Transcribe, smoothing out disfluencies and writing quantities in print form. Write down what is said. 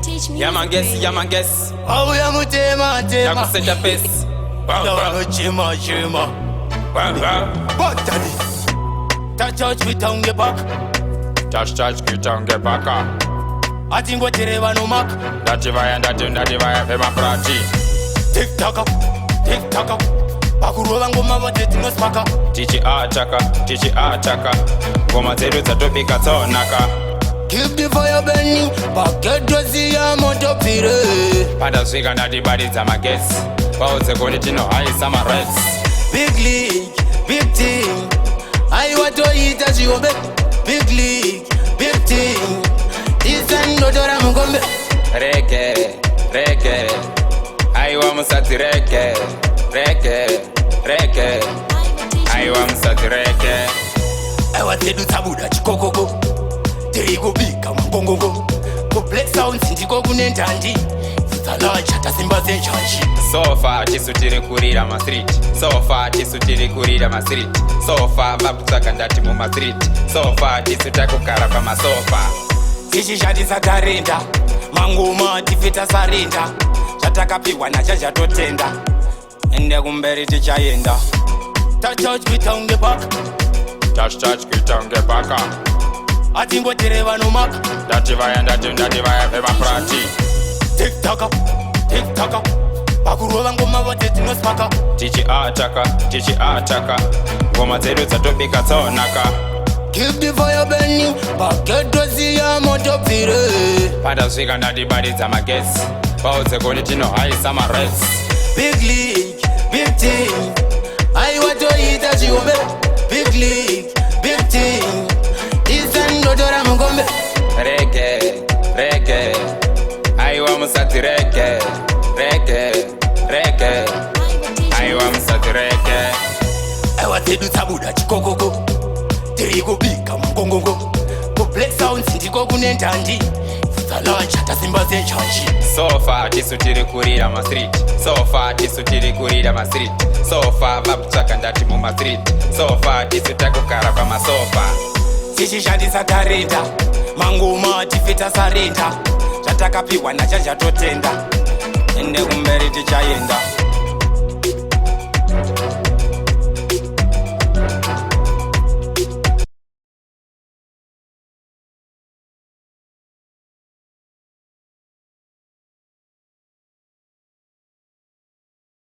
Teach me. Yamangesi, yamangesi. Auya mutema tema. Takuseta pesi. Chema chema. Batali. Touch kuita unge baka. Touch touch kuita unge baka. Atingotere vanomaka. Ndati vaya, ndati, ndati vaya vemaprati. Tik taka. Tik taka. Pakurova ngoma vate tinospaka. Tichi ataka, tichi ataka. Ngoma dzedu dzatobika dzonaka. Keep the fire burning. Pakedoziya moto pire. Pandasvika ndatibatidza magetsi. Vaudze kuti tinohaisa marets. Big league, big team. Aiwa toita zviombe. Big league, big team. Isandotora mukombe. Rege, rege. Aiwa musadzi rege. Rege, rege. Aiwa musadzi rege. Aiwa dzedu dzabuda chikokoko. Tiri kubika mangongongo. KuBlack Sounds ndiko kune ndandi. Dzalacha tasimba dzenjanji. So far tisu tiri kurira mastreet. So far tisu tiri kurira mastreet. So far vakutsvaga ndati mumastreet. So far tisu takugara pamasofa. Tichishandisa tarenda. Mangoma tifita sarenda. Zvatakapiwa nachazvatotenda. Ende kumberi tichaenda. Touch kuita unge baka. Touch touch kuita unge baka. Atingotere vanomaka. Ndati vaya, ndati, ndati vaya vemaprati. Tik taka, tik taka. Pakurova ngoma vote tinospaka. Tichi ataka, tichi ataka. Ngoma dzedu dzatobika dzonaka. Keep the fire burning. Pakedoziya moto pire. Pandasvika ndatibatidza magetsi. Vaudze kuti tinohaisa marets. Big league, big team. Aiwa toita zviombe. Big league, big team. Isandotora mukombe. Rege, rege. Aiwa musadzi rege. Rege, rege. Aiwa musadzi rege. Aiwa dzedu dzabuda chikokoko. Tiri kubika mangongongo. KuBlack Sounds ndiko kune ndandi. Dzalacha tasimba dzenjanji. So far tisu tiri kurira mastreet. So far tisu tiri kurira mastreet. So far vakutsvaga ndati mumastreet. So far tisu takugara pamasofa. Tichishandisa tarenda. Mangoma tifita sarenda. Zvatakapiwa nachazvatotenda. Ende kumberi tichaenda.